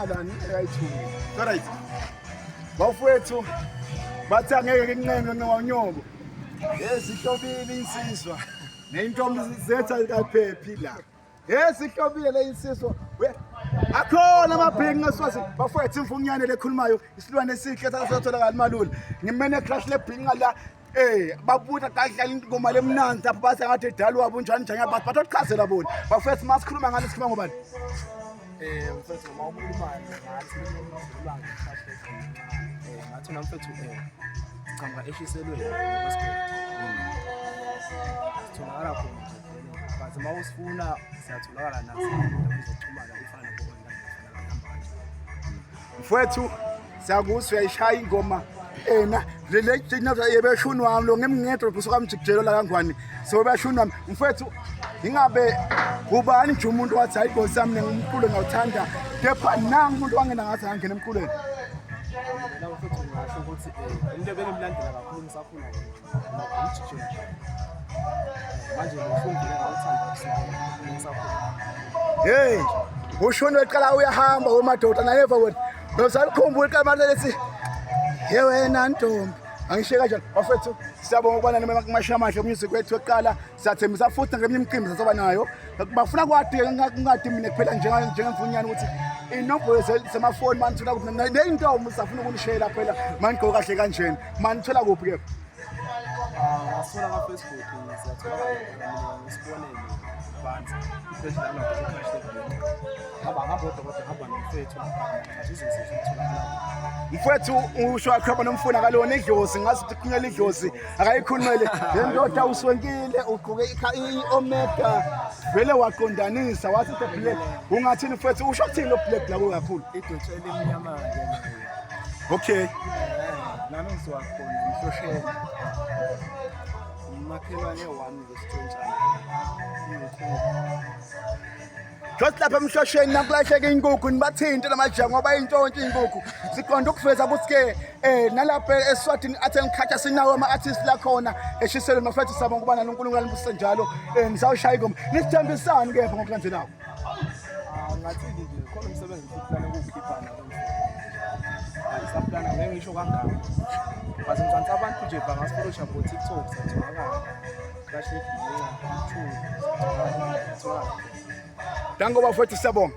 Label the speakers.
Speaker 1: Ngalani ayithungi. Alright. Bafowethu bathi angeke nginqenge nqonyoko. Yesihlobile insizwa. Neyintombi zethu ayikaphephi la. Yesihlobile le insizwa. Akhona amabhinqa eSwazi bafowethu imfunyane lekhulumayo isilwane esihle sasatholakala malula. Ngimene crash lebhinqa la Eh babuta kadlala ingoma lemnandi lapho bathi ngathi dala wabo njani njani bathi bathochazela bona. Bafethu masikhuluma ngani sikhuluma ngobani?
Speaker 2: Eh mfethu uma ukhuluma ngathi ukhuluma ngekhashe ngathi na mfethu sichamuka eshiselweni kwesigodi. Sitholakala khona nje vele but uma usifuna siyatholakala nasendaweni zokuxhumana ifana nabo-online nofana ngihamba kanje.
Speaker 1: Mfowethu siyakuzwa uyayishaya ingoma ena lele yebeshuni wami lo ngimngedwa kusuka mjikijelo la kangwani so beshuni wami mfowethu ingabe ubani nje umuntu wathi hayi nkosi yami ngumculo ngiyawuthanda kepha nangu umuntu wangena ngathi angena emculweni.
Speaker 2: Mina mfethu ngingasho ukuthi umuntu ebengimlandela kakhulu ngisakhula umjijelo nje. Manje lo fundi ngawuthanda kusukela ngisakhula.
Speaker 1: Hey, ushuni weqala uyahamba wemadoda nayeva wena. Nosalikhumbula iqama lethi ye wena ntombi. Angishiye kanjalo. Bafethu siyabonga ukubana noma kumasha amahle music wethu weqala siyathembisa futhi ngeminye imicimbi sasoba nayo. Bafuna kwadi ngingadi mina kuphela njengemfunyana ukuthi inombolo zemafoni manithola kuphi neyintombi safuna ukunishela phela manigqoka kahle kanjena. Manithola kuphi ke?
Speaker 2: Ngasithola ka-Facebook siyatholakala mina ngisibonele banzi ipheji lami lapho crash hamba hamba odokotela hamba nomfethu lapha uzozizwa ukutholakala.
Speaker 1: Mfowethu usho akhaba nomfuna kalona idlozi ngazi ukuthi kunyela idlozi akayikhulumele le ndoda uswenkile ugqoke i-omega vele waqondanisa wathi the black ungathini mfowethu usho kuthini lo black la kakhulu
Speaker 2: Idotshe elimnyama-ke leyo.
Speaker 1: Okay.
Speaker 2: Nami ngisuka khona ngihloshela. Umakhelwane wami wesithontshana. Inkukhu.
Speaker 1: Just lapha emhlosheni nakulahleka inkukhu nibathinte lamajaha ngoba intshontshe inkukhu. Siqonda ukuveza ukuthi ke nalapha eSwatini Art and Culture sinawo ama artists la khona eshiselweni mafethu sabonga ukuba nalo uNkulunkulu anibusise njalo nisawushaya ingoma. Nisithembisani ke ngokulandelayo?
Speaker 2: Ah, ngathini nje khona umsebenzi esiplana ukuwukhipha nalo mfo. Saplana ngeke ngisho kangako. But ngicabanga abantu nje bangasifolosha ngo-TikTok siyatholakala. Crash Two. Siyatholakala.
Speaker 1: Danko bafethu siyabonga.